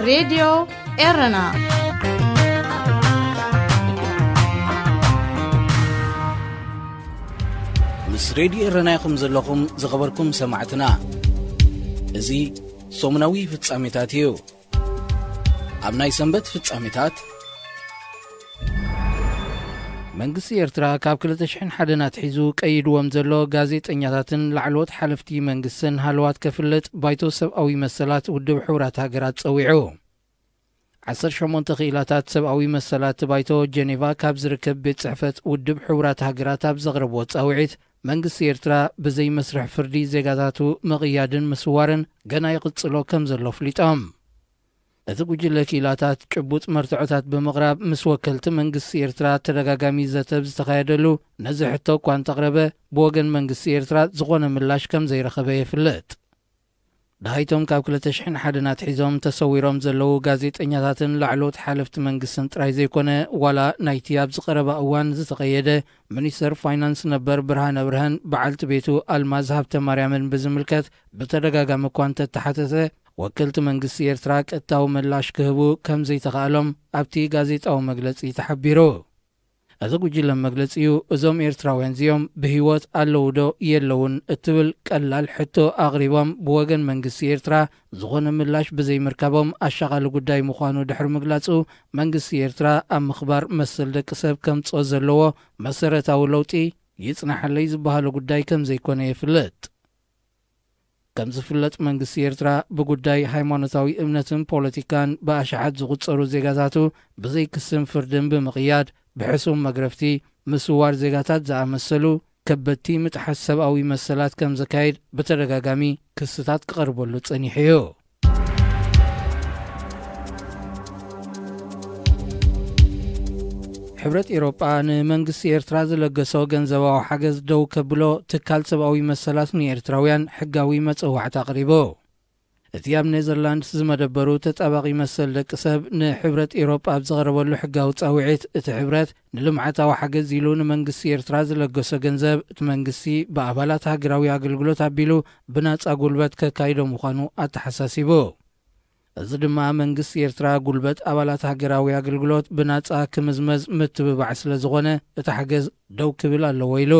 ሬድዮ ኤረና። ምስ ሬድዮ ኤረና ኢኹም ዘለኹም ዝኸበርኩም ሰማዕትና። እዚ ሰሙናዊ ፍጻሜታት እዩ። ኣብ ናይ ሰንበት ፍጻሜታት፣ መንግስቲ ኤርትራ ካብ ክልተ ሽሕን ሓደን ኣትሒዙ ቀይድዎም ዘሎ ጋዜጠኛታትን ላዕለዎት ሓለፍቲ መንግስትን ሃለዋት ከፍልጥ ባይቶ ሰብኣዊ መሰላት ውድብ ሕቡራት ሃገራት ጸዊዑ። ዓሰርተ ሸሞንተ ክኢላታት ሰብኣዊ መሰላት ባይቶ ጀኔቫ ካብ ዝርከብ ቤት ጽሕፈት ውድብ ሕቡራት ሃገራት ኣብ ዘቕረብዎ ጻውዒት፣ መንግስቲ ኤርትራ ብዘይ መስርሕ ፍርዲ ዜጋታቱ ምቕያድን ምስዋርን ገና ይቕጽሎ ከም ዘሎ ኣፍሊጦም። እቲ ጉጅለ ክኢላታት ጭቡጥ መርትዖታት ብምቕራብ ምስ ወከልቲ መንግስቲ ኤርትራ ተደጋጋሚ ዘተ ዝተኻየደሉ ነዚ ሕቶ እኳ እንተቕረበ፣ ብወገን መንግስቲ ኤርትራ ዝኾነ ምላሽ ከም ዘይረኸበ የፍልጥ። ደሃይቶም ካብ ክልተ ሽሕን ሓደን ኣትሒዞም ተሰዊሮም ዘለዉ ጋዜጠኛታትን ላዕለዎት ሓለፍቲ መንግስትን ጥራይ ዘይኮነ፣ ዋላ ናይቲ ኣብዚ ቀረባ እዋን ዝተቐየደ ሚኒስተር ፋይናንስ ነበር ብርሃነ ብርሀን በዓልቲ ቤቱ ኣልማዝ ሃብተ ማርያምን ብዝምልከት ብተደጋጋሚ እኳ እንተተሓተተ፣ ወከልቲ መንግስቲ ኤርትራ ቀጥታዊ ምላሽ ክህቡ ከም ዘይተኻእሎም ኣብቲ ጋዜጣዊ መግለጺ ተሓቢሩ። እቲ ጉጅለ መግለጺኡ፣ እዞም ኤርትራውያን እዚኦም ብህይወት ኣለዉ ዶ የለዉን እትብል ቀላል ሕቶ ኣቕሪቦም፣ ብወገን መንግስቲ ኤርትራ ዝኾነ ምላሽ ብዘይምርካቦም ኣሻቓሊ ጉዳይ ምዃኑ ድሕሪ ምግላጹ፣ መንግስቲ ኤርትራ ኣብ ምኽባር መሰል ደቂ ሰብ ከምጽኦ ዘለዎ መሰረታዊ ለውጢ ይጽናሓለይ ዝበሃሎ ጉዳይ ከም ዘይኮነ የፍልጥ። ከም ዝፍለጥ፣ መንግስቲ ኤርትራ ብጉዳይ ሃይማኖታዊ እምነትን ፖለቲካን ብኣሽሓት ዝቑጸሩ ዜጋታቱ ብዘይ ክስን ፍርድን ብምቕያድ፣ ብሕሱም መግረፍቲ፣ ምስዋር ዜጋታት ዝኣመሰሉ ከበድቲ ምጥሓስ ሰብኣዊ መሰላት ከም ዘካይድ ብተደጋጋሚ ክስታት ክቐርበሉ ጸኒሑ እዩ። ሕብረት ኤውሮጳ ንመንግስቲ ኤርትራ ዝለገሶ ገንዘባዊ ሓገዝ ደው ከብሎ ትካል ሰብኣዊ መሰላት ንኤርትራውያን ሕጋዊ መጸዋዕታ ኣቕሪቡ። እቲ ኣብ ኔዘርላንድስ ዝመደበሩ ተጣባቒ መሰል ደቂ ሰብ ንሕብረት ኤውሮጳ ኣብ ዝቐረበሉ ሕጋዊ ጻውዒት፣ እቲ ሕብረት ንልምዓታዊ ሓገዝ ኢሉ ንመንግስቲ ኤርትራ ዝለገሶ ገንዘብ፣ እቲ መንግስቲ ብኣባላት ሃገራዊ ኣገልግሎት ኣቢሉ ብናጻ ጉልበት ከካይዶ ምዃኑ ኣተሓሳሲቡ። እዚ ድማ መንግስቲ ኤርትራ ጉልበት ኣባላት ሃገራዊ ኣገልግሎት ብናጻ ክምዝመዝ ምትብባዕ ስለ ዝኾነ፣ እቲ ሓገዝ ደው ክብል ኣለዎ ኢሉ።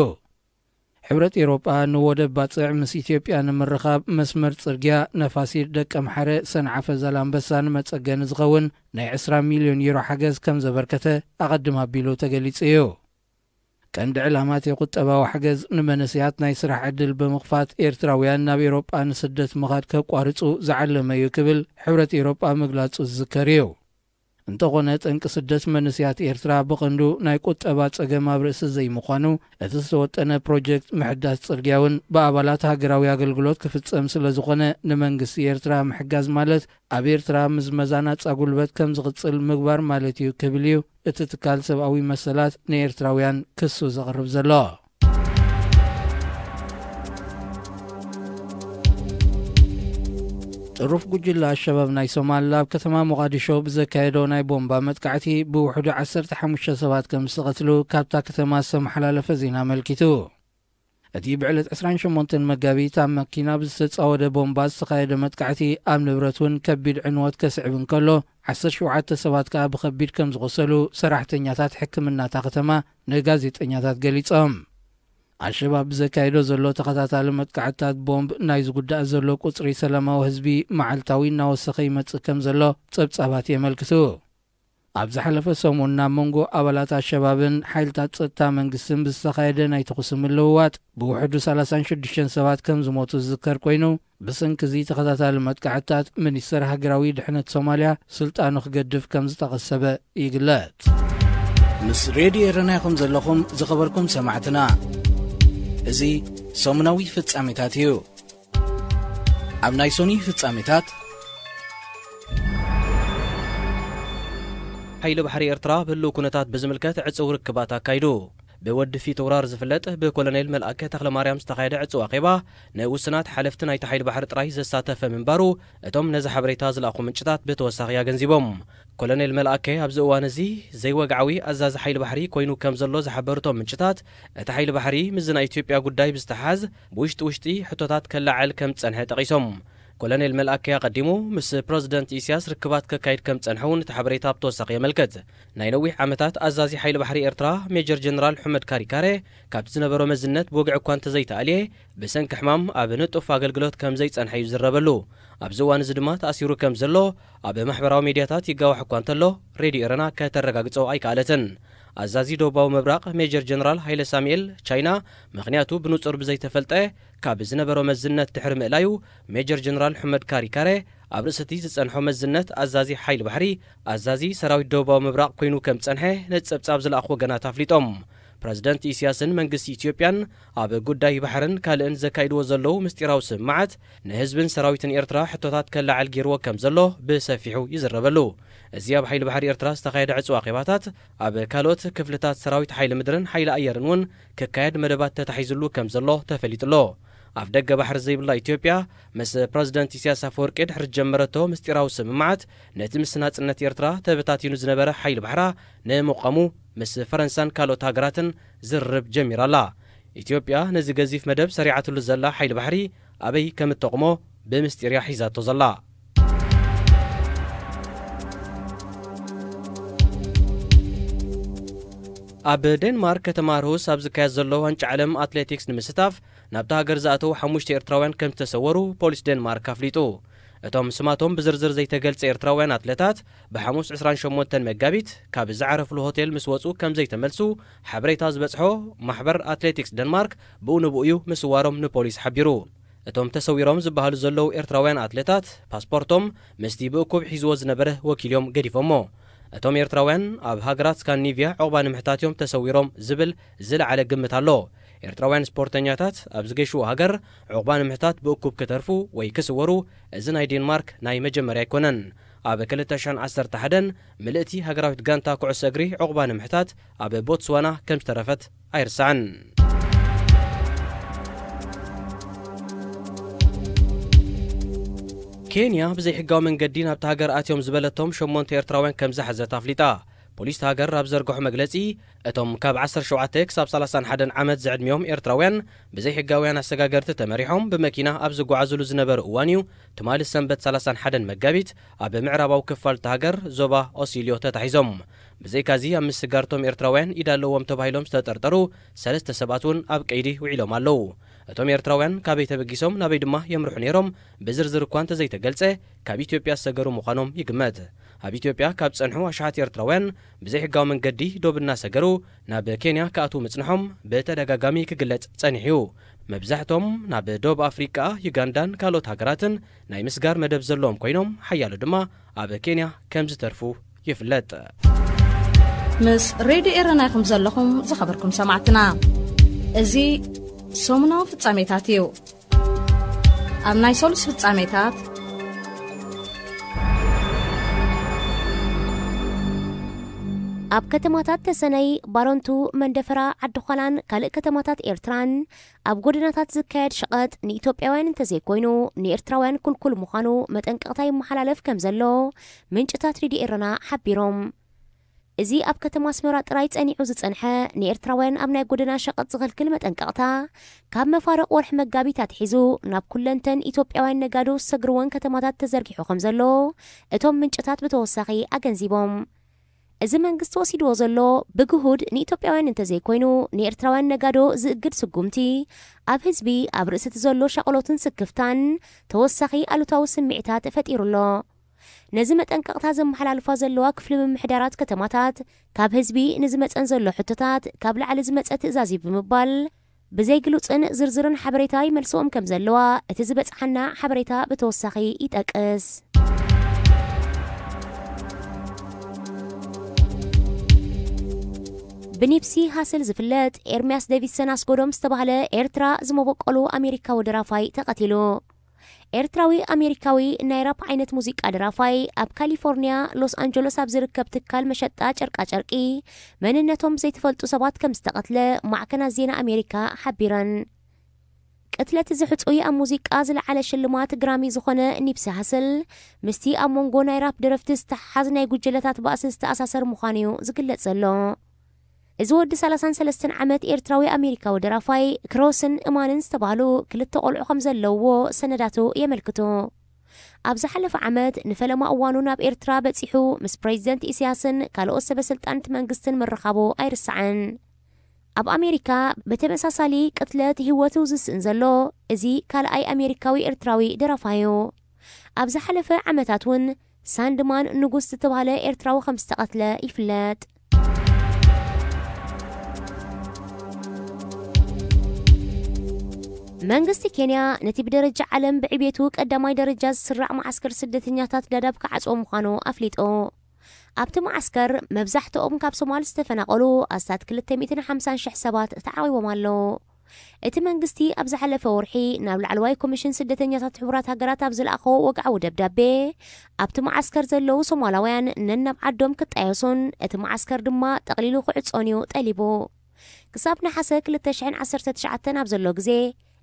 ሕብረት ኤውሮጳ ንወደብ ባጽዕ ምስ ኢትዮጵያ ንምርኻብ መስመር ጽርግያ ነፋሲት ደቀምሓረ ሰንዓፈ ዛላምበሳ ንመጸገኒ ዝኸውን ናይ ዕስራ ሚልዮን ዩሮ ሓገዝ ከም ዘበርከተ ኣቐድም ኣቢሉ ተገሊጹ እዩ። ቀንዲ ዕላማ እቲ ቁጠባዊ ሓገዝ ንመንእሰያት ናይ ስራሕ ዕድል ብምኽፋት ኤርትራውያን ናብ ኤውሮጳ ንስደት ምኻድ ከቋርጹ ዝዓለመ እዩ ክብል ሕብረት ኤውሮጳ ምግላጹ ዝዝከር እዩ። እንተኾነ፣ ጠንቂ ስደት መንእሰያት ኤርትራ ብቐንዱ ናይ ቁጠባ ጸገም ኣብ ርእሲ ዘይምዃኑ፣ እቲ ዝተወጠነ ፕሮጀክት ምሕዳስ ጽርግያ እውን ብኣባላት ሃገራዊ ኣገልግሎት ክፍጸም ስለ ዝኾነ፣ ንመንግስቲ ኤርትራ ምሕጋዝ ማለት ኣብ ኤርትራ ምዝመዛ ናጻ ጉልበት ከም ዝቕጽል ምግባር ማለት እዩ ክብል እዩ እቲ ትካል ሰብኣዊ መሰላት ንኤርትራውያን ክሱ ዘቕርብ ዘሎ። ጥሩፍ ጉጅለ ኣሸባብ ናይ ሶማል ኣብ ከተማ ሞቓዲሾ ብዘካየዶ ናይ ቦምባ መጥቃዕቲ ብውሕዱ ዓሰርተ ሓሙሽተ ሰባት ከም ዝተቐትሉ ካብታ ከተማ ዝተመሓላለፈ ዜና ኣመልኪቱ። እቲ ብዕለት ዕስራን ሸሞንተን መጋቢት ኣብ መኪና ብዝተጻወደ ቦምባ ዝተኻየደ መጥቃዕቲ ኣብ ንብረት እውን ከቢድ ዕንወት ከስዕብ እንከሎ፣ ዓሰርተ ሸውዓተ ሰባት ከኣ ብኸቢድ ከም ዝቖሰሉ ሰራሕተኛታት ሕክምና እታ ከተማ ንጋዜጠኛታት ገሊጾም። ኣልሸባብ ብዘካየዶ ዘሎ ተኸታታሊ መጥቃዕትታት ቦምብ ናይ ዝጉዳእ ዘሎ ቁጽሪ ሰላማዊ ህዝቢ መዓልታዊ እናወሰኸ ይመጽእ ከም ዘሎ ጸብጻባት የመልክቱ። ኣብ ዝሓለፈ ሰሙን ናብ መንጎ ኣባላት ኣልሸባብን ሓይልታት ጸጥታ መንግስትን ብዝተኻየደ ናይ ተኹሲ ምልውዋጥ ብውሕዱ ሰላሳን ሽዱሽተን ሰባት ከም ዝሞቱ ዝዝከር ኮይኑ፣ ብሰንኪ እዚ ተኸታታሊ መጥቃዕትታት ሚኒስተር ሃገራዊ ድሕነት ሶማልያ ስልጣኑ ክገድፍ ከም ዝተቐሰበ ይግለጽ። ምስ ሬድዮ ኤረና ኢኹም ዘለኹም ዝኸበርኩም ሰማዕትና። እዚ ሰሙናዊ ፍጻሜታት እዩ። ኣብ ናይ ሶኒ ፍጻሜታት፣ ሓይሊ ባሕሪ ኤርትራ ብህልው ኩነታት ብዝምልከት ዕጽው ርክባት ኣካይዱ። ብወዲ ፊት ወራር ዝፍለጥ ብኮሎኔል መልኣከ ተኽለማርያም ዝተኻየደ ዕጽው ኣኼባ ንውሱናት ሓለፍቲ ናይቲ ሓይሊ ባሕሪ ጥራይ ዘሳተፈ ምንባሩ እቶም ነዚ ሓበሬታ ዝለኣኹ ምንጭታት ብተወሳኺ ኣገንዚቦም። ኮሎኔል መልኣከ ኣብዚ እዋን እዚ ዘይወግዓዊ ኣዛዚ ሓይሊ ባሕሪ ኮይኑ ከም ዘሎ ዝሓበሩ እቶም ምንጭታት፣ እቲ ሓይሊ ባሕሪ ምስዚ ናይ ኢትዮጵያ ጉዳይ ብዝተሓዝ ብውሽጢ ውሽጢ ሕቶታት ከለዓዕል ከም ዝጸንሐ ጠቒሶም። ኮሎኔል መልኣከ ኣቐዲሙ ምስ ፕረዚደንት ኢሳያስ ርክባት ከካይድ ከም ዝጸንሐ እውን እቲ ሓበሬታ ብተወሳኺ የመልክት። ናይ ነዊሕ ዓመታት ኣዛዚ ሓይሊ ባሕሪ ኤርትራ ሜጀር ጀነራል ሑመድ ካሪካሬ ካብቲ ዝነበሮ መዝነት ብወግዒ እኳ እንተዘይተኣልየ፣ ብሰንኪ ሕማም ኣብ ንጡፍ ኣገልግሎት ከም ዘይጸንሐ እዩ ዝዝረበሉ። ኣብዚ እዋን እዚ ድማ ተኣሲሩ ከም ዘሎ ኣብ ማሕበራዊ ሜድያታት ይጋዋሕ እኳ እንተሎ፣ ሬድዮ ኤረና ከተረጋግጾ ኣይከኣለትን። ኣዛዚ ደቡባዊ ምብራቕ ሜጀር ጀነራል ሃይለ ሳሙኤል ቻይና፣ ምኽንያቱ ብንጹር ብዘይተፈልጠ፣ ካብ ዝነበሮ መዝነት ድሕሪ ምእላዩ፣ ሜጀር ጀነራል ሑመድ ካሪካሬ ኣብ ርእሲ እቲ ዝጸንሖ መዝነት ኣዛዚ ሓይሊ ባሕሪ፣ ኣዛዚ ሰራዊት ደቡባዊ ምብራቕ ኮይኑ ከም ዝጸንሐ ነቲ ጸብጻብ ዝለኣኹ ወገናት ኣፍሊጦም። ፕረዚደንት ኢሳያስን መንግስቲ ኢትዮጵያን ኣብ ጉዳይ ባሕርን ካልእን ዘካይድዎ ዘለዉ ምስጢራዊ ስምምዓት ንህዝብን ሰራዊትን ኤርትራ ሕቶታት ከለዓዕል ገይርዎ ከም ዘሎ ብሰፊሑ ይዝረበሉ። እዚ ኣብ ሓይሊ ባሕሪ ኤርትራ ዝተኻየደ ዕጹው ኣኼባታት ኣብ ካልኦት ክፍልታት ሰራዊት ሓይሊ ምድርን ሓይሊ ኣየርን እውን ክካየድ መደባት ተታሒዝሉ ከም ዘሎ ተፈሊጡ ኣሎ። ኣፍ ደገ ባሕሪ ዘይብላ ኢትዮጵያ ምስ ፕረዚደንት ኢሳያስ ኣፈወርቂ ድሕሪ ዝጀመረቶ ምስጢራዊ ስምምዓት ነቲ ምስ ናጽነት ኤርትራ ተበታቲኑ ዝነበረ ሓይሊ ባሕራ ንምቋሙ ምስ ፈረንሳን ካልኦት ሃገራትን ዝርርብ ጀሚራ ኣላ። ኢትዮጵያ ነዚ ገዚፍ መደብ ሰሪዓትሉ ዘላ ሓይሊ ባሕሪ ኣበይ ከም እተቑሞ ብምስጢር እያ ሒዛቶ ዘላ። ኣብ ዴንማርክ ከተማ ኣርሁስ ኣብ ዝካየድ ዘሎ ዋንጫ ዓለም ኣትሌቲክስ ንምስታፍ ናብታ ሃገር ዝኣተዉ ሓሙሽተ ኤርትራውያን ከም ዝተሰወሩ ፖሊስ ዴንማርክ ኣፍሊጡ። እቶም ስማቶም ብዝርዝር ዘይተገልጸ ኤርትራውያን ኣትለታት ብሓሙስ ዕስራን ሸሞንተን መጋቢት ካብ ዝዓረፍሉ ሆቴል ምስ ወጹ ከም ዘይተመልሱ ሓበሬታ ዝበጽሖ ማሕበር ኣትሌቲክስ ዴንማርክ ብኡ ንብኡ እዩ ምስዋሮም ንፖሊስ ሓቢሩ። እቶም ተሰዊሮም ዝበሃሉ ዘለዉ ኤርትራውያን ኣትሌታት ፓስፖርቶም ምስቲ ብእኩብ ሒዝዎ ዝነበረ ወኪል እዮም ገዲፎሞ። እቶም ኤርትራውያን ኣብ ሃገራት ስካንዲኔቭያ ዑቕባ ንምሕታት እዮም ተሰዊሮም ዝብል ዝለዓለ ግምት ኣሎ። ኤርትራውያን ስፖርተኛታት ኣብ ዝገሽዎ ሃገር ዑቕባ ንምሕታት ብእኩብ ክተርፉ ወይ ክስወሩ እዚ ናይ ዴንማርክ ናይ መጀመርያ ኣይኮነን። ኣብ ክልተ ሽሕን ዓሰርተ ሓደን ምልእቲ ሃገራዊት ጋንታ ኩዕሶ እግሪ ዑቕባ ንምሕታት ኣብ ቦትስዋና ከም ዝተረፈት ኣይርሳዕን። ኬንያ ብዘይሕጋዊ መንገዲ ናብታ ሃገር ኣትዮም ዝበለቶም ሸሞንተ ኤርትራውያን ከም ዝሓዘት ኣፍሊጣ። ፖሊስ እታ ሃገር ኣብ ዘርግሖ መግለጺ፣ እቶም ካብ ዓሰርተ ሸውዓተ ክሳብ ሰላሳን ሓደን ዓመት ዝዕድሚኦም ኤርትራውያን ብዘይሕጋውያን ኣሰጋገርቲ ተመሪሖም ብመኪና ኣብ ዝጓዓዙሉ ዝነበሩ እዋን እዩ ትማሊ ሰንበት ሰላሳን ሓደን መጋቢት ኣብ ምዕራባዊ ክፋል እታ ሃገር ዞባ ኦሲልዮ ተታሒዞም። ብዘይካዚ ኣብ ምስጋርቶም ኤርትራውያን ኢድ ኣለዎም ተባሂሎም ዝተጠርጠሩ ሰለስተ ሰባት እውን ኣብ ቀይዲ ውዒሎም ኣለዉ። እቶም ኤርትራውያን ካበይ ተበጊሶም ናበይ ድማ የምርሑ ነይሮም ብዝርዝር እኳ እንተዘይተገልጸ፣ ካብ ኢትዮጵያ ዝሰገሩ ምዃኖም ይግመት። ኣብ ኢትዮጵያ ካብ ጸንሑ ኣሽሓት ኤርትራውያን ብዘይሕጋዊ መንገዲ ዶብ እናሰገሩ ናብ ኬንያ ክኣትዉ ምጽንሖም ብተደጋጋሚ ክግለጽ ጸኒሑ እዩ። መብዛሕቶም ናብ ዶብ ኣፍሪቃ፣ ዩጋንዳን ካልኦት ሃገራትን ናይ ምስጋር መደብ ዘለዎም ኮይኖም፣ ሓያሎ ድማ ኣብ ኬንያ ከም ዝተርፉ ይፍለጥ። ምስ ሬድዮ ኤረና ኢኹም ዘለኹም ዝኸበርኩም ሰማዕትና። እዚ ሰሙናዊ ፍጻሜታት እዩ። ኣብ ናይ ሰሉስ ፍጻሜታት፣ ኣብ ከተማታት ተሰነይ፣ ባረንቱ፣ መንደፈራ፣ ዓዲ ዃላን ካልእ ከተማታት ኤርትራን ኣብ ጎደናታት ዝካየድ ሸቐጥ ንኢትዮጵያውያን እንተዘይኮይኑ ንኤርትራውያን ክልኩል ምዃኑ መጠንቀቕታ ይመሓላለፍ ከም ዘሎ ምንጭታት ሬድዮ ኤረና ሓቢሮም። እዚ ኣብ ከተማ ኣስመራ ጥራይ ጸኒዑ ዝጸንሐ ንኤርትራውያን ኣብ ናይ ጎደና ሸቐጥ ዝኽልክል መጠንቀቕታ ካብ መፋርቕ ወርሒ መጋቢት ኣትሒዙ ናብ ኩለንተን ኢትዮጵያውያን ነጋዶ ዝሰግርወን ከተማታት ተዘርጊሑ ከም ዘሎ እቶም ምንጭታት ብተወሳኺ ኣገንዚቦም። እዚ መንግስቲ ወሲድዎ ዘሎ ብግሁድ ንኢትዮጵያውያን እንተዘይኮይኑ ንኤርትራውያን ነጋዶ ዝእግድ ስጉምቲ ኣብ ህዝቢ ኣብ ርእሲ እቲ ዘሎ ሻቕሎትን ስክፍታን ተወሳኺ ኣሉታዊ ስምዒታት ፈጢሩ ኣሎ። ነዚ መጠንቀቕታ ዘመሓላልፋ ዘለዋ ክፍሊ ምምሕዳራት ከተማታት ካብ ህዝቢ ንዝመጸን ዘሎ ሕቶታት ካብ ላዕሊ ዝመጸ ትእዛዝ እዩ ብምባል ብዘይግሉጽን ዝርዝርን ሓበሬታ ይመልስኦም ከም ዘለዋ እቲ ዝበጽሓና ሓበሬታ ብተወሳኺ ይጠቅስ። ብኒፕሲ ሃስል ዝፍለጥ ኤርሚያስ ዴቪድሰን ኣስጎዶም ዝተባህለ ኤርትራ ዝመበቆሉ ኣሜሪካዊ ደራፋይ ተቐቲሉ። ኤርትራዊ ኣሜሪካዊ ናይ ራፕ ዓይነት ሙዚቃ ደራፋይ ኣብ ካሊፎርኒያ ሎስ ኣንጀሎስ ኣብ ዝርከብ ትካል መሸጣ ጨርቃጨርቂ መንነቶም ዘይተፈልጡ ሰባት ከም ዝተቐትለ ማዕከናት ዜና ኣሜሪካ ሓቢረን። ቅትለት እዚ ሕጹይ ኣብ ሙዚቃ ዝለዓለ ሽልማት ግራሚ ዝኾነ ኒፕሲ ሃስል ምስቲ ኣብ መንጎ ናይ ራፕ ደረፍቲ ዝተሓሓዝ ናይ ጉጅለታት ባእሲ ዝተኣሳሰር ምዃኑ እዩ ዝግለጽ ዘሎ። እዚ ወዲ ሰላሳን ሰለስተን ዓመት ኤርትራዊ ኣሜሪካዊ ደራፋይ ክሮስን እማንን ዝተባህሉ ክልተ ቆልዑ ከም ዘለውዎ ሰነዳቱ የመልክቱ። ኣብ ዝሓለፈ ዓመት ንፈለማ እዋኑ ናብ ኤርትራ በጺሑ ምስ ፕሬዚደንት ኢሳያስን ካልኦት ሰበ ስልጣን እቲ መንግስትን ምርኻቡ ኣይርሳዕን። ኣብ ኣሜሪካ ብተመሳሳሊ ቅትለት ህይወቱ ዝስእን ዘሎ እዚ ካልኣይ ኣሜሪካዊ ኤርትራዊ ደራፋዩ። ኣብ ዝሓለፈ ዓመታት እውን ሳንድማን ንጉስ ዝተባህለ ኤርትራዊ ከም ዝተቐትለ ይፍለጥ። መንግስቲ ኬንያ ነቲ ብደረጃ ዓለም ብዕቤቱ ቀዳማይ ደረጃ ዝስራዕ መዓስከር ስደተኛታት ዳዳብ ክዓጽዎ ምዃኑ ኣፍሊጡ። ኣብቲ መዓስከር መብዛሕትኦም ካብ ሶማል ዝተፈናቐሉ ኣስታት ክልተ ሚእትን ሓምሳን ሽሕ ሰባት ተዓቒቦም ኣለዉ። እቲ መንግስቲ ኣብ ዝሓለፈ ወርሒ ናብ ላዕለዋይ ኮሚሽን ስደተኛታት ሕቡራት ሃገራት ኣብ ዝለኣኾ ወግዓዊ ደብዳቤ፣ ኣብቲ መዓስከር ዘለዉ ሶማላውያን ነናብ ዓዶም ክጣየሱን እቲ መዓስከር ድማ ጠቕሊሉ ክዕጾን እዩ ጠሊቡ። ክሳብ ነሓሰ ክልተ ሽሕን ዓሰርተ ትሽዓተን ኣብ ዘሎ ግዜ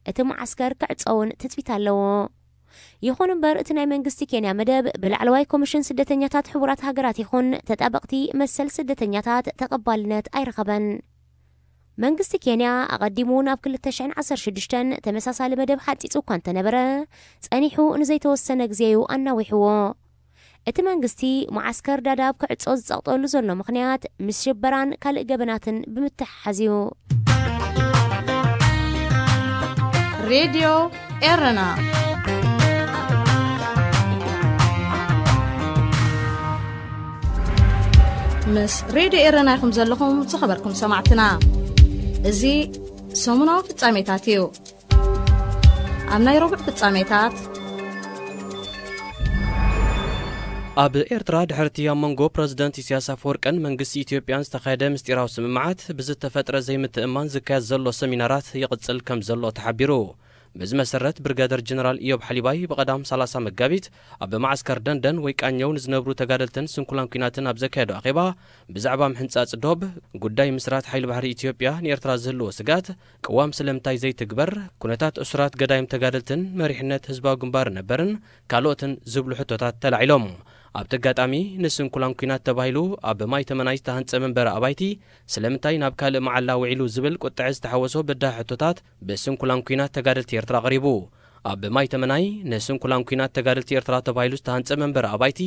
እቲ መዓስከር ክዕጸውን ትጽቢት ኣለዎ። ይኹን እምበር እቲ ናይ መንግስቲ ኬንያ መደብ ብላዕለዋይ ኮሚሽን ስደተኛታት ሕቡራት ሃገራት ይኹን ተጣበቕቲ መሰል ስደተኛታት ተቐባልነት ኣይረኸበን። መንግስቲ ኬንያ ኣቐዲሙ ናብ ክልተ ሽሕን ዓሰርተ ሽዱሽተን ተመሳሳሊ መደብ ሓጺጹ እኳ እንተነበረ፣ ጸኒሑ ንዘይተወሰነ ግዜ እዩ ኣናዊሕዎ። እቲ መንግስቲ መዓስከር ዳዳብ ክዕጾ ዝጸቕጠሉ ዘሎ ምኽንያት ምስ ሽበራን ካልእ ገበናትን ብምትሕሓዝ እዩ። ሬድዮ ኤረና ምስ ሬድዮ ኤረና ኢኹም ዘለኹም ዝኸበርኩም ሰማዕትና። እዚ ሰሙናዊ ፍጻሜታት እዩ። ኣብ ናይ ረቡዕ ፍጻሜታት፣ ኣብ ኤርትራ ድሕርቲ ኣብ መንጎ ፕረዚደንት ኢሳያስ ኣፈወርቅን መንግስቲ ኢትዮጵያን ዝተኻየደ ምስጢራዊ ስምምዓት ብዝተፈጥረ ዘይምትእማን ዝካየድ ዘሎ ሰሚናራት ይቕጽል ከም ዘሎ ተሓቢሩ። በዚ መሰረት ብርጋደር ጀነራል ኢዮብ ሓሊባይ ብቐዳም ሰላሳ መጋቢት ኣብ መዓስከር ደንደን ወይ ቃኘው ንዝነብሩ ተጋደልትን ስንኩላን ኲናትን ኣብ ዘካየዶ ኣኼባ ብዛዕባ ምሕንጻጽ ዶብ፣ ጉዳይ ምስራት ሓይሊ ባሕሪ ኢትዮጵያ ንኤርትራ ዝህልዎ ስጋት፣ ቅዋም ስለምንታይ ዘይትግበር፣ ኩነታት እሱራት ገዳይም ተጋደልትን መሪሕነት ህዝባዊ ግንባር ነበርን ካልኦትን ዝብሉ ሕቶታት ተላዒሎም። ኣብቲ ኣጋጣሚ ንስንኩላን ኲናት ተባሂሉ ኣብ ማይ ተመናይ ዝተሃንጸ መንበሪ ኣባይቲ ስለምንታይ ናብ ካልእ መዓላ ውዒሉ ዝብል ቁጥዐ ዝተሓወሶ በዳሂ ሕቶታት ብስንኩላን ኲናት ተጋደልቲ ኤርትራ ቀሪቡ። ኣብ ማይ ተመናይ ንስንኩላን ኲናት ተጋደልቲ ኤርትራ ተባሂሉ ዝተሃንጸ መንበሪ ኣባይቲ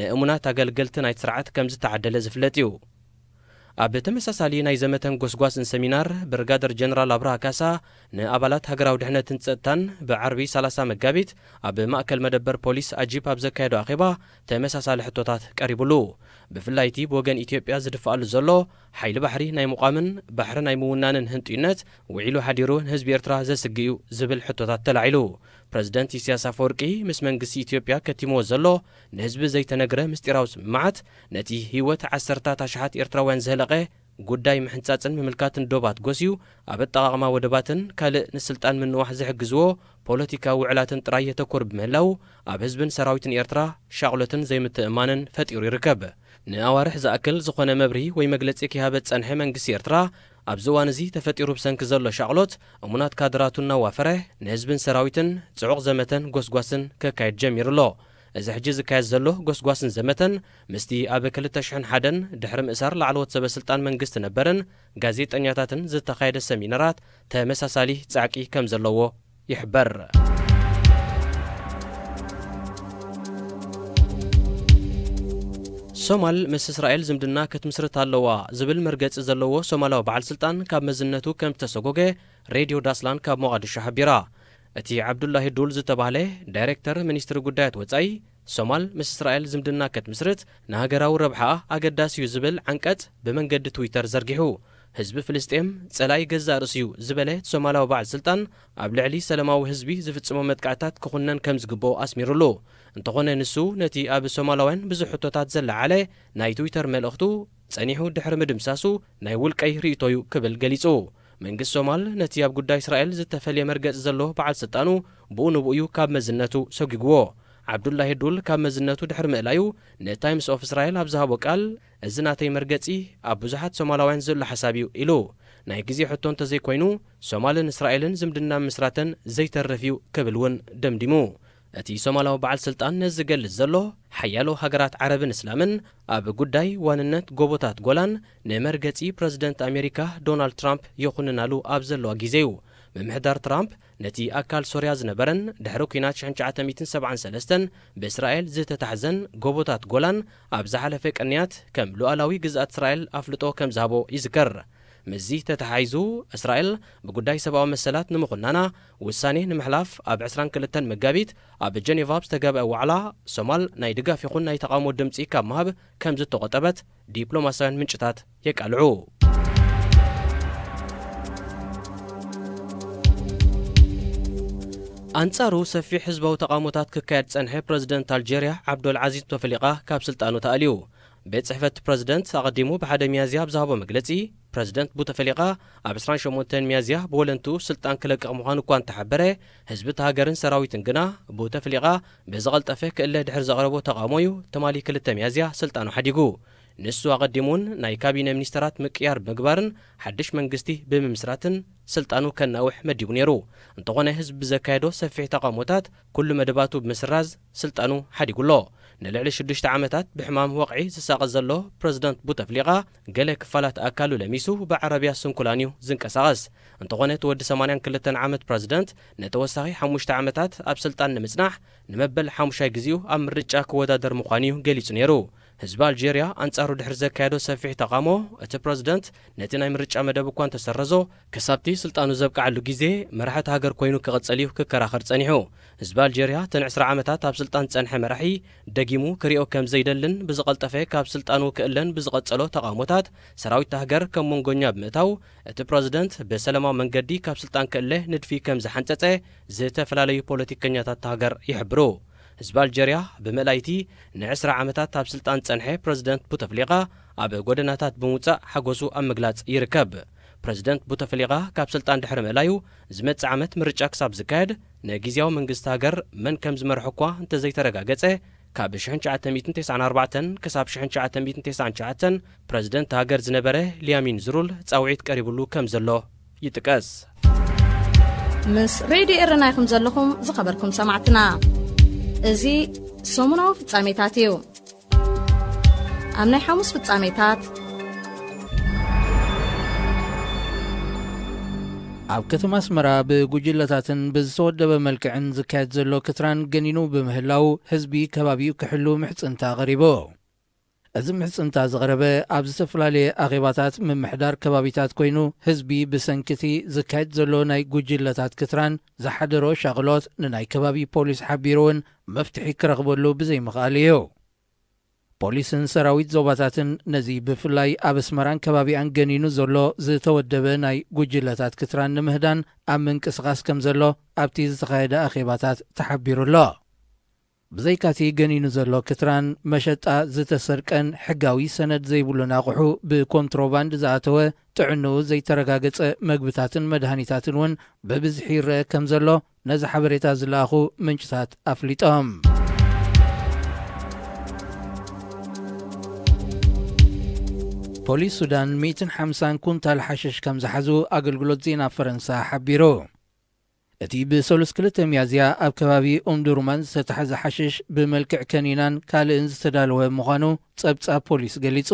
ንእሙናት ኣገልገልቲ ናይቲ ስርዓት ከም ዝተዓደለ ዝፍለጥ እዩ። ኣብ ተመሳሳሊ ናይ ዘመተን ጎስጓስን ሰሚናር፣ ብርጋደር ጀነራል ኣብርሃ ካሳ ንኣባላት ሃገራዊ ድሕነትን ጸጥታን ብዓርቢ ሰላሳ መጋቢት ኣብ ማእከል መደበር ፖሊስ ኣጂፕ ኣብ ዘካየዶ ኣኼባ ተመሳሳሊ ሕቶታት ቀሪቡሉ። ብፍላይ እቲ ብወገን ኢትዮጵያ ዝድፋኣሉ ዘሎ ሓይሊ ባሕሪ ናይ ምቋምን ባሕሪ ናይ ምውናንን ህንጡይነት ውዒሉ ሓዲሩ ንህዝቢ ኤርትራ ዘስግእ እዩ ዝብል ሕቶታት ተላዒሉ። ፕረዚደንት ኢሳያስ ኣፈወርቂ ምስ መንግስቲ ኢትዮጵያ ከቲምዎ ዘሎ ንህዝቢ ዘይተነግረ ምስጢራዊ ስምምዓት፣ ነቲ ህይወት ዓሰርታት ኣሽሓት ኤርትራውያን ዘህለቐ ጉዳይ ምሕንጻጽን ምምልካትን ዶባት ጎስዩ፣ ኣብ ኣጠቓቕማ ወደባትን ካልእ ንስልጣን ምንዋሕ ዝሕግዝዎ ፖለቲካዊ ውዕላትን ጥራይ የተኮር ብምህላው፣ ኣብ ህዝብን ሰራዊትን ኤርትራ ሻቕሎትን ዘይምትእማንን ፈጢሩ ይርከብ። ንኣዋርሕ ዝኣክል ዝኾነ መብርሂ ወይ መግለጺ ከይሃበ ዝጸንሐ መንግስቲ ኤርትራ፣ ኣብዚ እዋን እዚ ተፈጢሩ ብሰንኪ ዘሎ ሻቕሎት፣ እሙናት ካድራቱ እናዋፈረ፣ ንህዝብን ሰራዊትን ጽዑቕ ዘመተን ጎስጓስን ከካይድ ጀሚሩ ኣሎ። እዚ ሕጂ ዝካየድ ዘሎ ጎስጓስን ዘመተን፣ ምስቲ ኣብ ክልተ ሽሕን ሓደን ድሕሪ ምእሳር ላዕለዎት ሰበ ስልጣን መንግስቲ ነበርን ጋዜጠኛታትን ዝተኻየደ ሰሚናራት ተመሳሳሊ ጻዕቂ ከም ዘለዎ ይሕበር። ሶማል ምስ እስራኤል ዝምድና ክትምስርት ኣለዋ ዝብል መርገጺ ዘለዎ ሶማላዊ በዓል ስልጣን ካብ መዝነቱ ከም ዝተሰጎገ ሬድዮ ዳስላን ካብ ሞቓዲሾ ሓቢራ። እቲ ዓብዱላሂ ዱል ዝተባህለ ዳይሬክተር ሚኒስትሪ ጉዳያት ወጻኢ፣ ሶማል ምስ እስራኤል ዝምድና ክትምስርት ንሃገራዊ ረብሓኣ ኣገዳሲ እዩ ዝብል ዓንቀጽ ብመንገዲ ትዊተር ዘርጊሑ። ህዝቢ ፍልስጤም ጸላኢ ገዛእ ርእሱ እዩ ዝበለ እቲ ሶማላዊ በዓል ስልጣን፣ ኣብ ልዕሊ ሰላማዊ ህዝቢ ዝፍጽሞ መጥቃዕታት ክኹነን ከም ዝግብኦ ኣስሚሩሉ። እንተኾነ ንሱ ነቲ ኣብ ሶማላውያን ብዙሕ ሕቶታት ዘለዓለ ናይ ትዊተር መልእኽቱ ጸኒሑ ድሕሪ ምድምሳሱ ናይ ውልቀይ ርእይቶ እዩ ክብል ገሊጹ። መንግስቲ ሶማል ነቲ ኣብ ጉዳይ እስራኤል ዝተፈልየ መርገጺ ዘሎ በዓል ስልጣኑ ብኡ ንብኡ እዩ ካብ መዝነቱ ሰጒግዎ። ዓብዱላሂ ዱል ካብ መዝነቱ ድሕሪ ምእላዩ ንታይምስ ኦፍ እስራኤል ኣብ ዝሃቦ ቃል፣ "እዚ ናተይ መርገጺ ኣብ ብዙሓት ሶማላውያን ዘሎ ሓሳብ እዩ" ኢሉ። "ናይ ግዜ ሕቶ እንተዘይኮይኑ፣ ሶማልን እስራኤልን ዝምድና ምስራተን ዘይተርፍ እዩ" ክብል እውን ደምዲሙ። እቲ ሶማላዊ በዓል ስልጣን ነዚ ዝገልጽ ዘሎ፣ ሓያሎ ሃገራት ዓረብን እስላምን ኣብ ጉዳይ ዋንነት ጎቦታት ጎላን ንመርገጺ ፕረዚደንት ኣሜሪካ ዶናልድ ትራምፕ ይኹንናሉ ኣብ ዘለዋ ግዜ እዩ። ምምሕዳር ትራምፕ ነቲ ኣካል ሶርያ ዝነበረን ድሕሪ ኲናት ሽሕን ትሽዓተ ሚእትን ሰብዓን ሰለስተን ብእስራኤል ዝተታሕዘን ጎቦታት ጎላን ኣብ ዝሓለፈ ቅንያት ከም ሉዓላዊ ግዝኣት እስራኤል ኣፍልጦ ከም ዝሃቦ ይዝከር። ምስዚ ተተሓሒዙ፣ እስራኤል ብጉዳይ ሰብኣዊ መሰላት ንምኹናና ውሳኔ ንምሕላፍ ኣብ ዕስራን ክልተን መጋቢት ኣብ ጀኔቫ ኣብ ዝተገብአ ዋዕላ፣ ሶማል ናይ ድጋፍ ይኹን ናይ ተቓውሞ ድምጺ ካብ ምሃብ ከም ዝተቖጠበት ዲፕሎማስያውያን ምንጭታት የቃልዑ። ኣንጻሩ ሰፊሕ ህዝባዊ ተቓውሞታት ክካየድ ጸንሐ ፕረዚደንት ኣልጀርያ ዓብዶል ዓዚዝ ቡተፍሊቓ ካብ ስልጣኑ ተኣልዩ። ቤት ጽሕፈት ፕረዚደንት ኣቐዲሙ ብሓደ ሚያዝያ ኣብ ዝሃቦ መግለጺ፣ ፕረዚደንት ቡተፍሊቓ ኣብ ዕስራን ሸሞንተን ሚያዝያ ብወለንትኡ ስልጣን ክለቅቕ ምዃኑ እኳ እንተሓበረ፣ ህዝቢ እቲ ሃገርን ሰራዊትን ግና ቡተፍሊቓ ብዝቐልጠፈ ክእለ ድሕሪ ዘቕረቦ ተቓውሞ እዩ ትማሊ ክልተ ሚያዝያ ስልጣኑ ሓዲጉ። ንሱ ኣቐዲሙ እውን ናይ ካቢነ ሚኒስተራት ምቅያር ብምግባርን ሓድሽ መንግስቲ ብምምስራትን ስልጣኑ ከናውሕ መዲቡ ነይሩ። እንተኾነ ህዝቢ ብዘካየዶ ሰፊሕ ተቓውሞታት ኩሉ መደባቱ ብምስራዝ ስልጣኑ ሓዲጉ ኣሎ። ንልዕሊ ሽዱሽተ ዓመታት ብሕማም ወቕዒ ዝሳቐ ዘሎ ፕረዚደንት ቡተፍሊቓ ገለ ክፋላት ኣካሉ ለሚሱ ብዓረብያ ስንኩላን እዩ ዝንቀሳቐስ። እንተኾነ እቲ ወዲ ሰማንያን ክልተን ዓመት ፕረዚደንት ንተወሳኺ ሓሙሽተ ዓመታት ኣብ ስልጣን ንምጽናሕ ንመበል ሓሙሻይ ግዜኡ ኣብ ምርጫ ክወዳደር ምዃኑ እዩ ገሊጹ ነይሩ። ህዝቢ ኣልጀርያ ኣንጻሩ ድሕሪ ዘካየዶ ሰፊሕ ተቓውሞ፣ እቲ ፕረዚደንት ነቲ ናይ ምርጫ መደብ እኳ እንተሰረዞ፣ ክሳብቲ ስልጣኑ ዘብቅዓሉ ግዜ መራሒ እታ ሃገር ኮይኑ ክቕጽል እዩ ክከራኸር ጸኒሑ። ህዝቢ ኣልጀርያ እተን ዕስራ ዓመታት ኣብ ስልጣን ዝጸንሐ መራሒ ደጊሙ ክሪኦ ከም ዘይደልን ብዝቐልጠፈ ካብ ስልጣኑ ክእለን ብዝቐጸሎ ተቓውሞታት ሰራዊት እታ ሃገር ከም መንጎኛ ብምእታው፣ እቲ ፕረዚደንት ብሰላማዊ መንገዲ ካብ ስልጣን ክእለ ንድፊ ከም ዝሓንጸጸ ዝተፈላለዩ ፖለቲከኛታት እታ ሃገር ይሕብሩ። ህዝቢ ኣልጀርያ ብምእላይቲ ንዕስራ ዓመታት ኣብ ስልጣን ዝጸንሐ ፕረዚደንት ቡተፍሊቓ ኣብ ጎደናታት ብምውጻእ ሓጎሱ ኣብ ምግላጽ ይርከብ። ፕረዚደንት ቡተፍሊቓ ካብ ስልጣን ድሕሪ ምእላዩ ዝመጽእ ዓመት ምርጫ ክሳብ ዝካየድ ንግዝያዊ መንግስቲ ሃገር መን ከም ዝመርሖ እኳ እንተዘይተረጋገጸ፣ ካብ ሽሕን ትሽዓተ ሚእትን ተስዓን ኣርባዕተን ክሳብ ሽሕን ትሽዓተ ሚእትን ተስዓን ትሽዓተን ፕረዚደንት ሃገር ዝነበረ ሊያሚን ዝሩል ጻውዒት ቀሪቡሉ ከም ዘሎ ይጥቀስ። ምስ ሬድዮ ኤረና ኢኹም ዘለኹም ዝኸበርኩም ሰማዕትና። እዚ ሰሙናዊ ፍጻሜታት እዩ። ኣብ ናይ ሓሙስ ፍጻሜታት፣ ኣብ ከተማ ኣስመራ ብጉጅለታትን ብዝተወደበ መልክዕን ዝካየድ ዘሎ ክትራን ገኒኑ ብምህላው ህዝቢ ከባቢኡ ክሕሉ ምሕጽንታ ኣቕሪቡ። እዚ ምሕጽንታ ዝቐረበ ኣብ ዝተፈላለየ ኣኼባታት ምምሕዳር ከባቢታት ኮይኑ፣ ህዝቢ ብሰንኪቲ ዝካየድ ዘሎ ናይ ጉጅለታት ክትራን ዝሓደሮ ሻቕሎት ንናይ ከባቢ ፖሊስ ሓቢሩ እውን መፍትሒ ክረኽበሉ ብዘይምኽኣሉ እዩ። ፖሊስን ሰራዊት ዞባታትን ነዚ ብፍላይ ኣብ ኣስመራን ከባቢኣን ገኒኑ ዘሎ ዝተወደበ ናይ ጉጅለታት ክትራን ንምህዳን ኣብ ምንቅስቓስ ከም ዘሎ ኣብቲ ዝተኻየደ ኣኼባታት ተሓቢሩ ኣሎ። ብዘይካቲ ገኒኑ ዘሎ ክትራን መሸጣ ዝተሰርቀን ሕጋዊ ሰነድ ዘይብሉን ኣቑሑ ብኮንትሮባንድ ዝኣተወ ጥዕንኡ ዘይተረጋገጸ መግብታትን መድሃኒታትን እውን ብብዝሒ ይረአ ከም ዘሎ ነዚ ሓበሬታ ዝለኣኹ ምንጭታት ኣፍሊጦም። ፖሊስ ሱዳን ሚእትን ሓምሳን ኩንታል ሓሽሽ ከም ዝሓዙ ኣገልግሎት ዜና ፈረንሳ ሓቢሩ። እቲ ብሰሉስ ክልተ ሚያዝያ ኣብ ከባቢ ኡምዱሩማን ዝተታሕዘ ሓሽሽ ብመልክዕ ከኒናን ካልእን ዝተዳለወ ምዃኑ ጸብጻብ ፖሊስ ገሊጹ።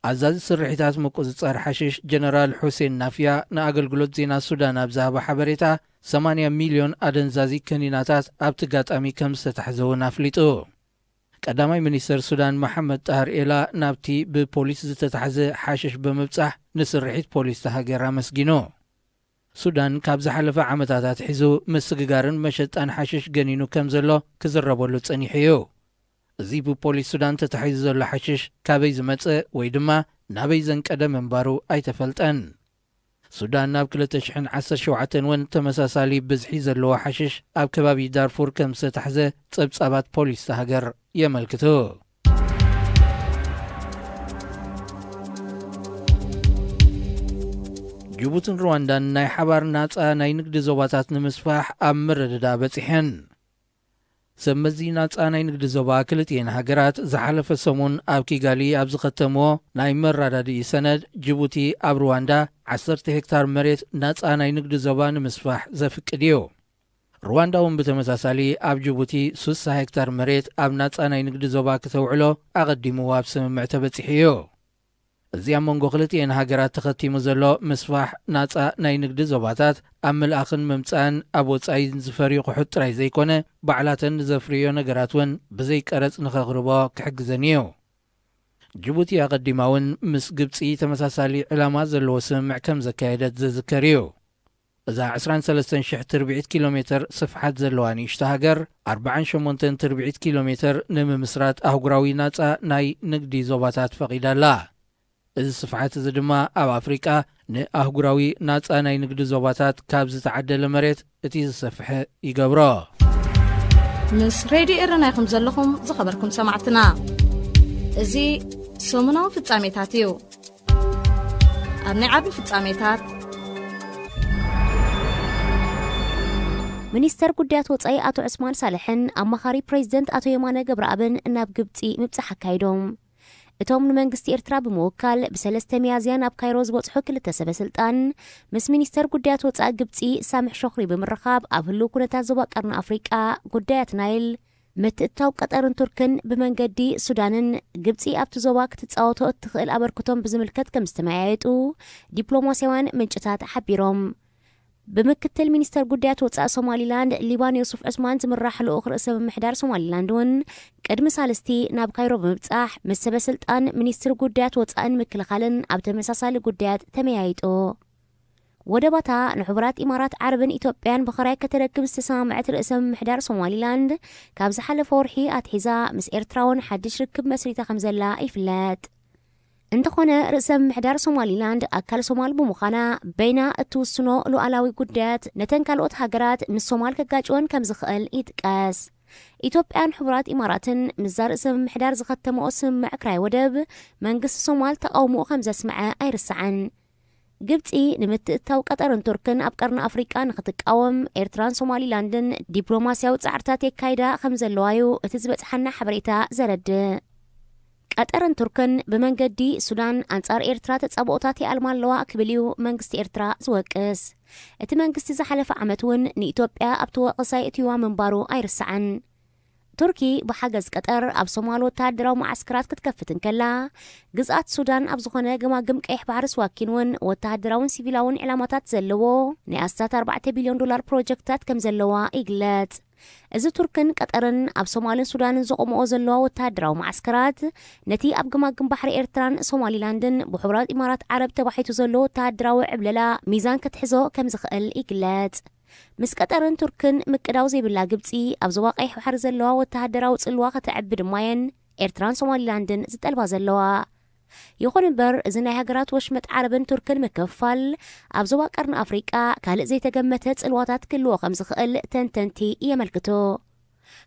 ኣዛዚ ስርሒታት ምቁጽጻር ሓሽሽ ጀነራል ሑሴን ናፍያ ንኣገልግሎት ዜና ሱዳን ኣብ ዝሃቦ ሓበሬታ፣ ሰማንያ ሚልዮን ኣደንዛዚ ከኒናታት ኣብቲ ኣጋጣሚ ከም ዝተታሕዘ እውን ኣፍሊጡ። ቀዳማይ ሚኒስተር ሱዳን መሓመድ ጣህር ኤላ ናብቲ ብፖሊስ ዝተታሕዘ ሓሽሽ ብምብጻሕ ንስርሒት ፖሊስ እታ ሃገር ኣመስጊኑ። ሱዳን ካብ ዝሓለፈ ዓመታት ኣትሒዙ ምስግጋርን መሸጣን ሓሽሽ ገኒኑ ከም ዘሎ ክዝረበሉ ጸኒሑ እዩ። እዚ ብፖሊስ ሱዳን ተታሒዙ ዘሎ ሓሽሽ ካበይ ዝመጸ ወይ ድማ ናበይ ዘንቀደ ምንባሩ ኣይተፈልጠን። ሱዳን ኣብ ክልተ ሽሕን ዓሰርተ ሸውዓተን እውን ተመሳሳሊ ብዝሒ ዘለዎ ሓሽሽ ኣብ ከባቢ ዳርፉር ከም ዝተታሕዘ ጸብጻባት ፖሊስ እታ ሃገር የመልክቱ። ጅቡትን ሩዋንዳን ናይ ሓባር ናጻ ናይ ንግዲ ዞባታት ንምስፋሕ ኣብ ምርድዳእ በጺሐን። ሰብ መዚ ናጻ ናይ ንግዲ ዞባ ክልቲኤን ሃገራት ዝሓለፈ ሰሙን ኣብ ኪጋሊ ኣብ ዝኸተምዎ ናይ መረዳድኢ ሰነድ፣ ጅቡቲ ኣብ ሩዋንዳ ዓሰርተ ሄክታር መሬት ናጻ ናይ ንግዲ ዞባ ንምስፋሕ ዘፍቅድ እዩ። ሩዋንዳ እውን ብተመሳሳሊ ኣብ ጅቡቲ ስሳ ሄክታር መሬት ኣብ ናጻ ናይ ንግዲ ዞባ ክተውዕሎ ኣቐዲሙ ኣብ ስምምዕ ተበጺሑ እዩ። እዚ ኣብ መንጎ ክልቲኤን ሃገራት ተኸቲሙ ዘሎ ምስፋሕ ናጻ ናይ ንግዲ ዞባታት፣ ኣብ ምልኣኽን ምምጻእን ኣብ ወጻኢ ዝፈርዩ ክሑት ጥራይ ዘይኮነ፣ ባዕላተን ንዘፍርዮ ነገራት እውን ብዘይ ቀረጽ ንኸቕርቦ ክሕግዘን እዩ። ጅቡቲ ኣቐዲማ እውን ምስ ግብጺ ተመሳሳሊ ዕላማ ዘለዎ ስምምዕ ከም ዘካየደት ዝዝከር እዩ። እዛ ዕስራን ሰለስተን ሽሕ ትርብዒት ኪሎ ሜትር ስፍሓት ዘለዋ ንእሽቶ ሃገር፣ ኣርባዓን ሸሞንተን ትርብዒት ኪሎ ሜትር ንምምስራት ኣህጉራዊ ናጻ ናይ ንግዲ ዞባታት ፈቒዳ ኣላ። እዚ ስፍሓት እዚ ድማ ኣብ ኣፍሪቃ ንኣህጉራዊ ናጻ ናይ ንግዲ ዞባታት ካብ ዝተዓደለ መሬት እቲ ዝሰፍሐ ይገብሮ። ምስ ሬድዮ ኤረና ኢኹም ዘለኹም ዝኸበርኩም ሰማዕትና። እዚ ሰሙናዊ ፍጻሜታት እዩ። ኣብ ናይ ዓቢ ፍጻሜታት፣ ሚኒስተር ጉዳያት ወጻኢ ኣቶ ዑስማን ሳልሕን ኣማኻሪ ፕሬዚደንት ኣቶ የማነ ገብረኣብን ናብ ግብጺ ምብጻሕ ኣካይዶም። እቶም ንመንግስቲ ኤርትራ ብምውካል ብሰለስተ ሚያዝያ ናብ ካይሮ ዝበጽሑ ክልተ ሰበ ስልጣን፣ ምስ ሚኒስተር ጉዳያት ወጻኢ ግብጺ ሳምሕ ሾኽሪ ብምርኻብ፣ ኣብ ህልው ኩነታት ዞባ ቀርኒ ኣፍሪቃ፣ ጉዳያት ናይል፣ ምትእትታው ቀጠርን ቱርክን ብመንገዲ ሱዳንን፣ ግብጺ ኣብቲ ዞባ ክትጻወቶ እትኽእል ኣበርክቶን ብዝምልከት ከም ዝተመያየጡ ዲፕሎማስያውያን ምንጭታት ሓቢሮም። ብምክትል ሚኒስተር ጉዳያት ወጻኢ ሶማሊላንድ ሊባን ዮሱፍ ዑስማን ዝምራሕ ልኡኽ ርእሰ ምምሕዳር ሶማሊላንድ እውን ቅድሚ ሳልስቲ ናብ ካይሮ ብምብጻሕ፣ ምስ ሰበ ስልጣን ሚኒስትሪ ጉዳያት ወጻእን ምክልኻልን ኣብ ተመሳሳሊ ጉዳያት ተመያይጡ። ወደባታ ንሕቡራት ኢማራት ዓረብን ኢትዮጵያን ብኽራይ ከተረክብ ዝተሰማምዐት ርእሰ ምምሕዳር ሶማሊላንድ፣ ካብ ዝሓለፈ ወርሒ ኣትሒዛ ምስ ኤርትራ እውን ሓድሽ ርክብ መስሪታ ከም ዘላ ይፍለጥ። እንተኾነ፣ ርእሰ ምምሕዳር ሶማሊላንድ ኣካል ሶማል ብምዃና፣ በይና እትውስኖ ሉዓላዊ ጉዳያት ነተን ካልኦት ሃገራት ምስ ሶማል ከጋጭወን ከም ዝኽእል ይጥቀስ። ኢትዮጵያን ሕቡራት ኢማራትን ምስዛ ርእሰ ምምሕዳር ዝኸተመኦ ስምምዕ ክራይ ወደብ፣ መንግስቲ ሶማል ተቓውሞኡ ከም ዘስምዐ ኣይርሳዕን። ግብጺ ንምትእትታው ቀጠርን ቱርክን ኣብ ቀርኒ ኣፍሪቃ ንኽትቃወም ኤርትራን ሶማሊላንድን ዲፕሎማስያዊ ጻዕርታት የካይዳ ከም ዘለዋ እዩ እቲ ዝበጽሓና ሓበሬታ ዘረድእ። ቀጠርን ቱርክን ብመንገዲ ሱዳን ኣንጻር ኤርትራ ተጻብኦታት ይኣልማ ኣለዋ ክብል እዩ መንግስቲ ኤርትራ ዝወቅስ። እቲ መንግስቲ ዝሓለፈ ዓመት እውን ንኢትዮጵያ ኣብቲ ወቐሳ የእትይዋ ምንባሩ ኣይርሳዕን። ቱርኪ ብሓገዝ ቀጠር ኣብ ሶማል ወተሃደራዊ መዓስከራት ክትከፍት እንከላ፣ ግዝኣት ሱዳን ኣብ ዝኾነ ገማግም ቀይሕ ባሕሪ ስዋኪን እውን ወተሃደራውን ሲቪላውን ዕላማታት ዘለዎ ናይ ኣስታት ኣርባዕተ ቢልዮን ዶላር ፕሮጀክትታት ከም ዘለዋ ይግለጽ። እዚ ቱርክን ቀጠርን ኣብ ሶማልን ሱዳንን ዘቆምኦ ዘለዋ ወተሃደራዊ መዓስከራት፣ ነቲ ኣብ ገማግም ባሕሪ ኤርትራን ሶማሊላንድን ብሕቡራት ኢማራት ዓረብ ተባሒቱ ዘሎ ወተሃደራዊ ዕብለላ ሚዛን ክትሕዞ ከም ዝኽእል ይግለጽ። ምስ ቀጠርን ቱርክን ምቅዳው ዘይብላ ግብጺ፣ ኣብ ዞባ ቀይሕ ባሕሪ ዘለዋ ወተሃደራዊ ጽልዋ ከተዕቢ ድማ እየን ኤርትራን ሶማሊላንድን ዝጠልባ ዘለዋ። ይኹን እምበር፣ እዚ ናይ ሃገራት ወሽመጥ ዓረብን ቱርክን ምክፍፋል፣ ኣብ ዞባ ቀርኒ ኣፍሪቃ ካልእ ዘይተገመተ ጽልዋታት ክህልዎ ከም ዝኽእል ተንተንቲ የመልክቱ።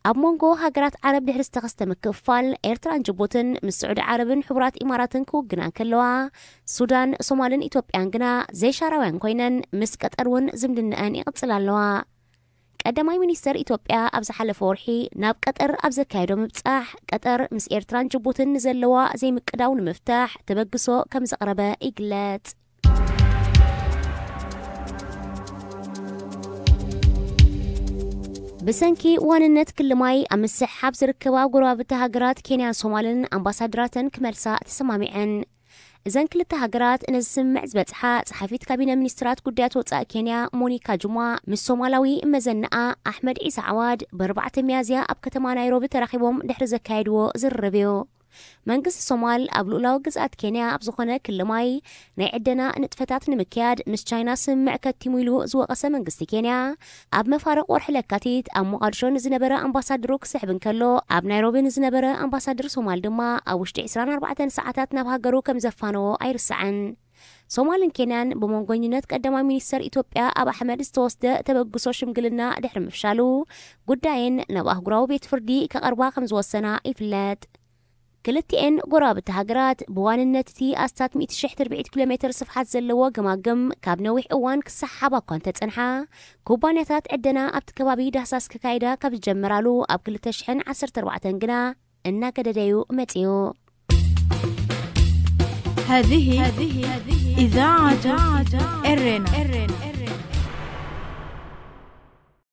ኣብ መንጎ ሃገራት ዓረብ ድሕሪ ዝተኸስተ ምክፍፋል፣ ኤርትራን ጅቡትን ምስ ስዑዲ ዓረብን ሕቡራት ኢማራትን ክውግና እንከለዋ፣ ሱዳን፣ ሶማልን ኢትዮጵያን ግና ዘይሻራውያን ኮይነን ምስ ቀጠር እውን ዝምድነአን ይቕጽላ ኣለዋ። ቀዳማይ ሚኒስተር ኢትዮጵያ ኣብ ዝሓለፈ ወርሒ ናብ ቀጠር ኣብ ዘካየዶ ምብጻሕ፣ ቀጠር ምስ ኤርትራን ጅቡትን ንዘለዋ ዘይምቅዳው ንምፍታሕ ተበግሶ ከም ዘቕረበ ይግለጽ። ብሰንኪ ዋንነት ክሊ ማይ ኣብ ምስሕሓብ ዝርከባ ጎረባብቲ ሃገራት ኬንያን ሶማልን ኣምባሳደራተን ክመልሳ ተሰማሚዐን። እዘን ክልተ ሃገራት ነዚ ስምምዕ ዝበጽሓ ጸሓፊት ካቢነ ሚኒስትራት ጉዳያት ወጻኢ ኬንያ ሞኒካ ጁማ ምስ ሶማላዊ መዘንኣ ኣሕመድ ዒሳ ዓዋድ ብኣርባዕተ ሚያዝያ ኣብ ከተማ ናይሮቢ ተራኺቦም ድሕሪ ዘካየድዎ ዝርርብ እዩ። መንግስቲ ሶማል ኣብ ልኡላዊ ግዝኣት ኬንያ ኣብ ዝኾነ ክሊ ማይ ናይ ዕደና ንጥፈታት ንምክያድ ምስ ቻይና ስምምዕ ከቲሙ ኢሉ ዝወቐሰ መንግስቲ ኬንያ፣ ኣብ መፋርቕ ወርሒ ለካቲት ኣብ ሞቓድሾ ንዝነበረ ኣምባሳደሩ ክስሕብ እንከሎ፣ ኣብ ናይሮቢ ንዝነበረ ኣምባሳደር ሶማል ድማ ኣብ ውሽጢ ዕስራን ኣርባዕተን ሰዓታት ናብ ሃገሩ ከም ዘፋነዎ ኣይርሳዕን። ሶማልን ኬንያን ብመንጎኝነት ቀዳማይ ሚኒስተር ኢትዮጵያ ኣብ ኣሕመድ ዝተወስደ ተበግሶ ሽምግልና ድሕሪ ምፍሻሉ፣ ጉዳየን ናብ ኣህጉራዊ ቤት ፍርዲ ከቐርባ ከም ዝወሰና ይፍለጥ። ክልቲኤን ጎረባብቲ ሃገራት ብዋንነት እቲ ኣስታት ሚእቲ ሽሕ ትርብዒት ኪሎ ሜትር ስፍሓት ዘለዎ ገማግም ካብ ነዊሕ እዋን ክሰሓሓባ እኳ እንተጸንሓ፣ ኩባንያታት ዕደና ኣብቲ ከባቢ ዳህሳስ ክካይዳ ካብ ዝጀመራሉ ኣብ ክልተ ሽሕን ዓሰርተ ኣርባዕተን ግና እናገደደዩ መጺኡ። هذه إذاعة إرنا.